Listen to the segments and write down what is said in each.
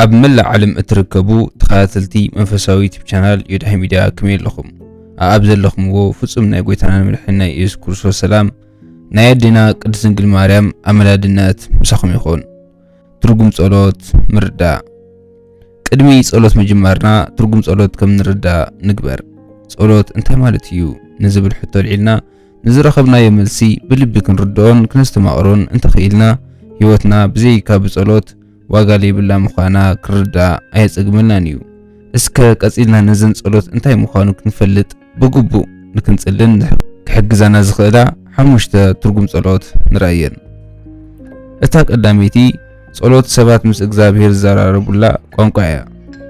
ኣብ መላእ ዓለም እትርከቡ ተኸታተልቲ መንፈሳዊ ዩቱብ ቻናል ዮዳሄ ሚድያ፣ ከመይ ኣለኹም? ኣብ ዘለኹምዎ ፍጹም ናይ ጎይታናን መድሓኒና ኢየሱስ ክርስቶስ ሰላም፣ ናይ ኣዴና ቅድስት ድንግል ማርያም ኣመላድነት ምሳኹም ይኹን። ትርጉም ጸሎት ምርዳእ። ቅድሚ ጸሎት ምጅማርና ትርጉም ጸሎት ከም ንርዳእ ንግበር። ጸሎት እንታይ ማለት እዩ ንዝብል ሕቶ ኣልዒልና፣ ንዝረኸብናዮ መልሲ ብልቢ ክንርድኦን ክነስተማቕሮን እንተኽኢልና፣ ህይወትና ብዘይካ ብጸሎት ዋጋ ዘይብላ ምዃና ክርዳእ ኣየጸግመልናን እዩ። እስከ ቀጺልና ነዘን ጸሎት እንታይ ምዃኑ ክንፈልጥ ብግቡእ ንክንጽልን ክሕግዛና ዝኽእላ ሓሙሽተ ትርጉም ጸሎት ንርኣየን። እታ ቀዳመይቲ፣ ጸሎት ሰባት ምስ እግዚኣብሔር ዝዘራረቡላ ቋንቋ እያ።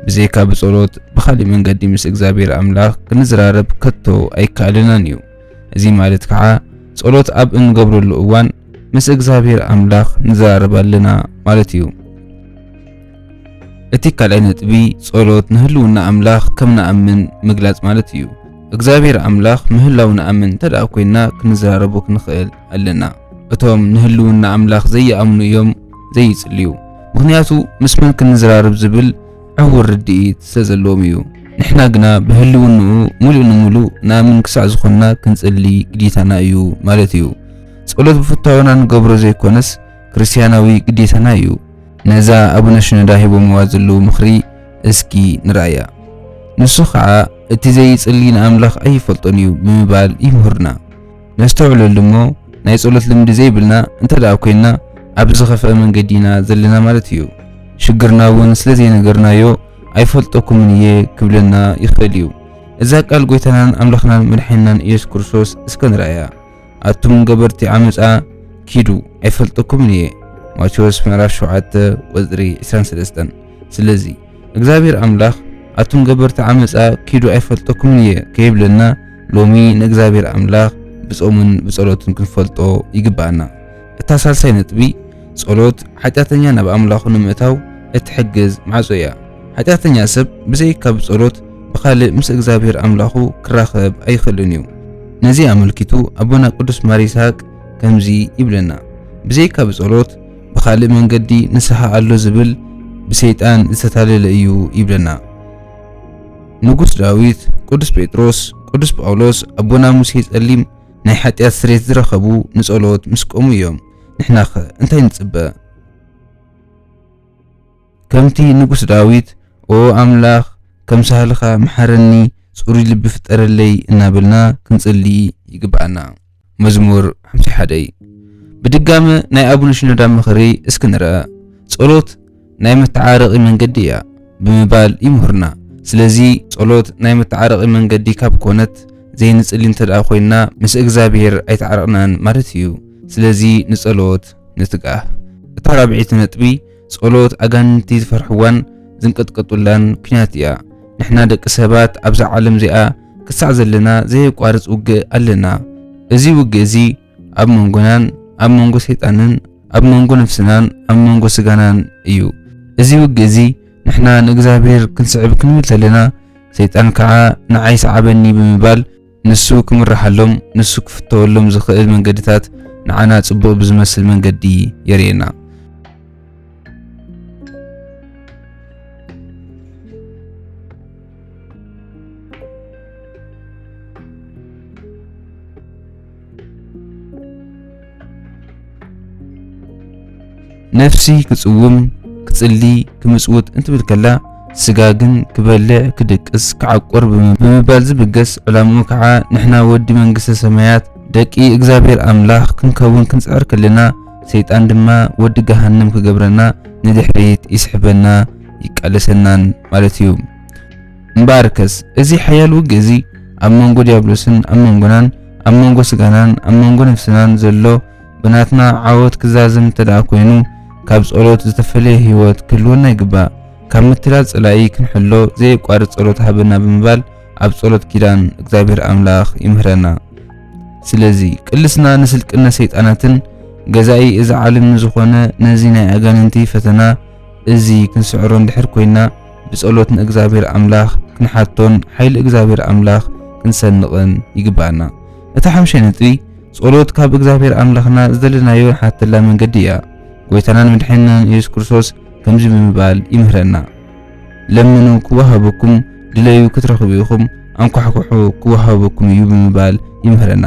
ብዘይካ ብጸሎት ብኻልእ መንገዲ ምስ እግዚኣብሔር ኣምላኽ ክንዝራረብ ከቶ ኣይከኣለናን እዩ። እዚ ማለት ከዓ ጸሎት ኣብ እንገብረሉ እዋን ምስ እግዚኣብሔር ኣምላኽ ንዘራረብ ኣለና ማለት እዩ። እቲ ካልኣይ ነጥቢ፣ ጸሎት ንህልውና ኣምላኽ ከም ንኣምን ምግላጽ ማለት እዩ። እግዚኣብሔር ኣምላኽ ምህላው ንኣምን እንተ ደኣ ኮይንና ክንዘራረቦ ክንኽእል ኣለና። እቶም ንህልውና ኣምላኽ ዘይኣምኑ እዮም ዘይጽልዩ። ምኽንያቱ ምስ መን ክንዘራረብ ዝብል ዕዉር ርድኢት ስለ ዘለዎም እዩ። ንሕና ግና ብህልውንኡ ምሉእ ንምሉእ ንኣምን ክሳዕ ዝኾንና ክንጽሊ ግዴታና እዩ ማለት እዩ። ጸሎት ብፍታወና ንገብሮ ዘይኮነስ ክርስትያናዊ ግዴታና እዩ። ነዛ ኣቡነ ሽኖዳ ሂቦምዋ ዘለዉ ምኽሪ እስኪ ንርኣያ። ንሱ ኸዓ እቲ ዘይጽሊ ንኣምላኽ ኣይፈልጦን እዩ ብምባል ይምህሩና። ነስተውዕለሉ እሞ ናይ ጸሎት ልምዲ ዘይብልና እንተ ደኣ ኮይንና ኣብ ዝኸፍአ መንገዲ ኢና ዘለና ማለት እዩ። ሽግርና እውን ስለ ዘይነገርናዮ ኣይፈልጠኩምን እየ ክብለና ይኽእል እዩ። እዛ ቃል ጎይታናን ኣምላኽናን መድሓኒናን ኢየሱስ ክርስቶስ እስከ ንርኣያ። ኣቱም ገበርቲ ዓመጻ ኪዱ ኣይፈልጠኩምን እየ። ማቴዎስ ምዕራፍ ሸውዓተ ቁጽሪ ዕስራን ሰለስተን። ስለዚ እግዚኣብሔር ኣምላኽ ኣቱም ገበርቲ ዓመጻ ኪዱ ኣይፈልጠኩምን እየ ከይብለና ሎሚ ንእግዚኣብሔር ኣምላኽ ብጾምን ብጸሎትን ክንፈልጦ ይግብኣና። እታ ሳልሳይ ነጥቢ፣ ጸሎት ሓጢኣተኛ ናብ ኣምላኹ ንምእታው እትሕግዝ ማዕጾ እያ። ሓጢኣተኛ ሰብ ብዘይካ ብጸሎት ብኻልእ ምስ እግዚኣብሔር ኣምላኹ ክራኸብ ኣይኽእልን እዩ። ነዚ ኣመልኪቱ ኣቦና ቅዱስ ማር ይስሐቅ ከምዚ ይብለና፣ ብዘይካ ብጸሎት ብኻልእ መንገዲ ንስሓ ኣሎ ዝብል ብሰይጣን ዝተታለለ እዩ ይብለና። ንጉስ ዳዊት፣ ቅዱስ ጴጥሮስ፣ ቅዱስ ጳውሎስ፣ ኣቦና ሙሴ ጸሊም ናይ ሓጢኣት ስሬት ዝረኸቡ ንጸሎት ምስ ቆሙ እዮም። ንሕናኸ እንታይ ንጽበ? ከምቲ ንጉስ ዳዊት፣ "ኦ ኣምላኽ፣ ከም ሳህልኻ ምሓረኒ፣ ጽሩይ ልቢ ፍጠረለይ" እናበልና ክንጽሊ ይግብኣና። መዝሙር ሓምሳ ሓደ። ብድጋመ ናይ ኣቡነ ሽኖዳ ምኽሪ እስኪ ንርኣ። ጸሎት ናይ መተዓረቒ መንገዲ እያ ብምባል ይምህሩና። ስለዚ ጸሎት ናይ መተዓረቒ መንገዲ ካብ ኮነት፣ ዘይንጽሊ እንተ ደኣ ኮይንና፣ ምስ እግዚኣብሔር ኣይተዓረቕናን ማለት እዩ። ስለዚ ንጸሎት ንትጋህ። እታ ራብዐይቲ ነጥቢ፣ ጸሎት ኣጋንንቲ ዝፈርሕዋን ዝንቀጥቀጡላን ኲናት እያ። ንሕና ደቂ ሰባት ኣብዛ ዓለም እዚኣ ክሳዕ ዘለና ዘየቋርጽ ውግእ ኣለና። እዚ ውግእ እዚ ኣብ መንጎናን ኣብ መንጎ ሰይጣንን ኣብ መንጎ ነፍስናን ኣብ መንጎ ስጋናን እዩ። እዚ ውግእ እዚ ንሕና ንእግዚኣብሔር ክንስዕብ ክንብል ተለና፣ ሰይጣን ከኣ ንዓይ ስዓበኒ ብምባል ንሱ ክምርሓሎም፣ ንሱ ክፍተወሎም ዝኽእል መንገድታት ንዓና ጽቡቕ ብዝመስል መንገዲ የርእየና። ነፍሲ ክጽውም፣ ክጽሊ፣ ክምጽውት እንትብል ከላ፣ ስጋ ግን ክበልዕ፣ ክድቅስ፣ ክዓቁር ብምባል ዝብገስ፣ ዕላምኡ ከዓ ንሕና ወዲ መንግስተ ሰማያት ደቂ እግዚኣብሔር ኣምላኽ ክንከውን ክንጽዕር ከለና፣ ሰይጣን ድማ ወዲ ገሃነም ክገብረና ንድሕሪት ይስሕበና ይቃለሰናን ማለት እዩ። እምበኣርከስ እዚ ሓያል ውግእ እዚ ኣብ መንጎ ዲያብሎስን ኣብ መንጎናን ኣብ መንጎ ስጋናን ኣብ መንጎ ነፍስናን ዘሎ ብናትና ዓወት ክዛዘም እንተ ደኣ ኮይኑ፣ ካብ ጸሎት ዝተፈለየ ህይወት ክህልወና ይግባእ። ካብ ምትላል ጸላኢ ክንሕሎ ዘየቋርጽ ጸሎት ሃበና ብምባል ኣብ ጸሎት ኪዳን እግዚኣብሔር ኣምላኽ ይምህረና። ስለዚ ቅልስና ንስልቅነ ሰይጣናትን ገዛኢ እዛ ዓለም ንዝኾነ ነዚ ናይ ኣጋንንቲ ፈተና እዚ ክንስዕሮ እንድሕር ኮይና ብጸሎት ንእግዚኣብሔር ኣምላኽ ክንሓቶን ሓይሊ እግዚኣብሔር ኣምላኽ ክንሰንቕን ይግባኣና። እታ ሓምሻይ ነጥቢ ጸሎት ካብ እግዚኣብሔር ኣምላኽና ዝደለናዮ ንሓተላ መንገዲ እያ። ጎይታናን መድሓኒናን ኢየሱስ ክርስቶስ ከምዚ ብምባል ይምህረና። ለምኑ ክወሃበኩም፣ ድለዩ ክትረኽቡ ኢኹም፣ ኣንኳሕኩሑ ክወሃበኩም እዩ ብምባል ይምህረና።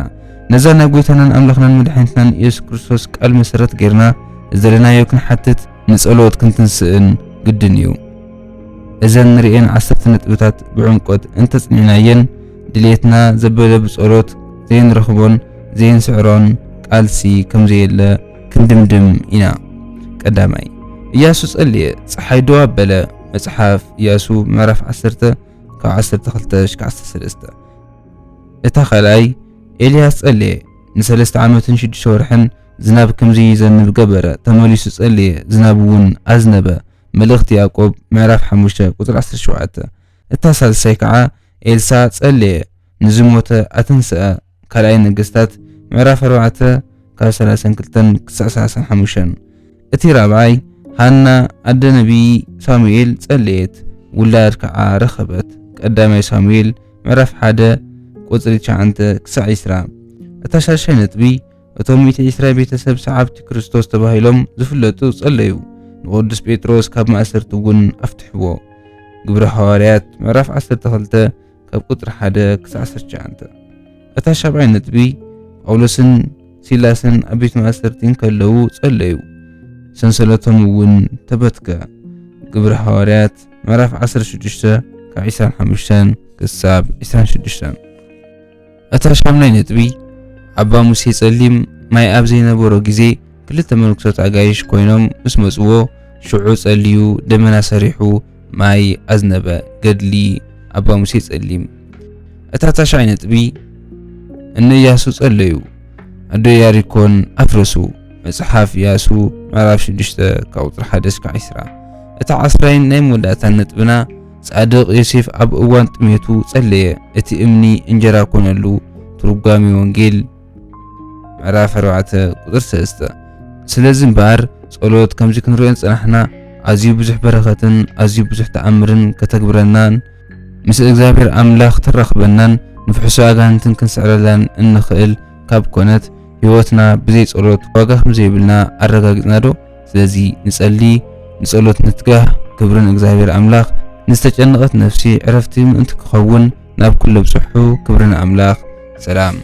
ነዛ ናይ ጎይታናን ኣምላኽናን መድሓኒትናን ኢየሱስ ክርስቶስ ቃል መሰረት ጌርና ዝደለናዮ ክንሓትት ንጸሎት ክንትንስእን ግድን እዩ። እዘን ንርእየን ዓሰርተ ነጥብታት ብዕምቆት እንተጽኒዕናየን ድሌትና ዘበለ ብጸሎት ዘይንረኽቦን ዘይንስዕሮን ቃልሲ ከም ዘየለ ክንድምድም ኢና። ቀዳማይ፣ ኢያሱ ጸልየ፣ ጸሓይ ደው ኣበለ። መጽሓፍ ኢያሱ ምዕራፍ ዓሰርተ ካብ ዓሰርተ ክልተ እስካብ ዓሰርተ ሰለስተ። እታ ካልኣይ፣ ኤልያስ ጸልየ፣ ንሰለስተ ዓመትን ሽዱሽተ ወርሕን ዝናብ ከም ዘይዘንብ ገበረ። ተመሊሱ ጸልየ፣ ዝናብ እውን ኣዝነበ። መልእኽቲ ያዕቆብ ምዕራፍ ሓሙሽተ ቁጽሪ ዓሰርተ ሸውዓተ። እታ ሳልሳይ ከዓ ኤልሳ ጸለየ፣ ንዝሞተ ኣተንስኣ። ካልኣይ ነገስታት ምዕራፍ ኣርባዕተ ካብ ሰላሳን ክልተን ክሳዕ ሰላሳን ሓሙሽተን። እቲ ራብዓይ ሃና ኣደ ነቢይ ሳሙኤል ጸለየት፣ ውላድ ከዓ ረኸበት። ቀዳማይ ሳሙኤል ምዕራፍ ሓደ ቁጽሪ ትሽዓተ ክሳዕ ዕስራ። እታ ሻሻይ ነጥቢ እቶም ሚእቲ ዕስራ ቤተሰብ ሰዓብቲ ክርስቶስ ተባሂሎም ዝፍለጡ ጸለዩ። ንቅዱስ ጴጥሮስ ካብ ማእሰርቲ እውን ኣፍትሕዎ። ግብረ ሃዋርያት ምዕራፍ ዓሰርተ ክልተ ካብ ቁጽሪ ሓደ ክሳዕ ዓሰርተ ትሽዓተ። እታ ሻብዓይ ነጥቢ ጳውሎስን ሲላስን ኣብ ቤት ማእሰርቲ እንከለዉ ጸለዩ። ሰንሰለቶም እውን ተበትከ። ግብረ ሃዋርያት ምዕራፍ ዓሰርተ ሽዱሽተ ካብ ዕስራን ሓሙሽተን ክሳብ ዕስራን ሽዱሽተን። እታ ሻምናይ ነጥቢ ኣባ ሙሴ ጸሊም ማይ ኣብ ዘይነበሮ ግዜ ክልተ መነኮሳት ኣጋይሽ ኮይኖም ምስ መጽዎ ሽዑ ጸልዩ ደመና ሰሪሑ ማይ ኣዝነበ። ገድሊ ኣባ ሙሴ ጸሊም። እታ ታሽዓይ ነጥቢ እነ ኢያሱ ጸለዩ ኣዶ ኢያሪኮን ኣፍረሱ። መጽሓፍ ኢያሱ ምዕራፍ ሽዱሽተ ካብ ቁጽሪ ሓደ እስካብ ዕስራ። እታ ዓስራይን ናይ መወዳእታን ነጥብና ጻድቕ ዮሴፍ ኣብ እዋን ጥሜቱ ጸለየ፣ እቲ እምኒ እንጀራ ኮነሉ። ትርጓሜ ወንጌል ምዕራፍ ኣርባዕተ ቁጽሪ ሰለስተ። ስለዚ እምበኣር ጸሎት ከምዚ ክንሪኦ ዝጸናሕና ኣዝዩ ብዙሕ በረኸትን ኣዝዩ ብዙሕ ተኣምርን ከተግብረናን ምስ እግዚኣብሔር ኣምላኽ ተራኽበናን ንፍሕሶ ኣጋንንትን ክንስዕረላን እንኽእል ካብ ኮነት ህይወትና ብዘይ ጸሎት ዋጋ ከም ዘይብልና ኣረጋጊጽና ዶ? ስለዚ ንጸሊ፣ ንጸሎት ንትጋህ። ክብሪ ንእግዚኣብሔር ኣምላኽ። ንዝተጨነቐት ነፍሲ ዕረፍቲ ምእንቲ ክኸውን ናብ ኩሉ ኣብጽሑ። ክብሪ ንኣምላኽ። ሰላም።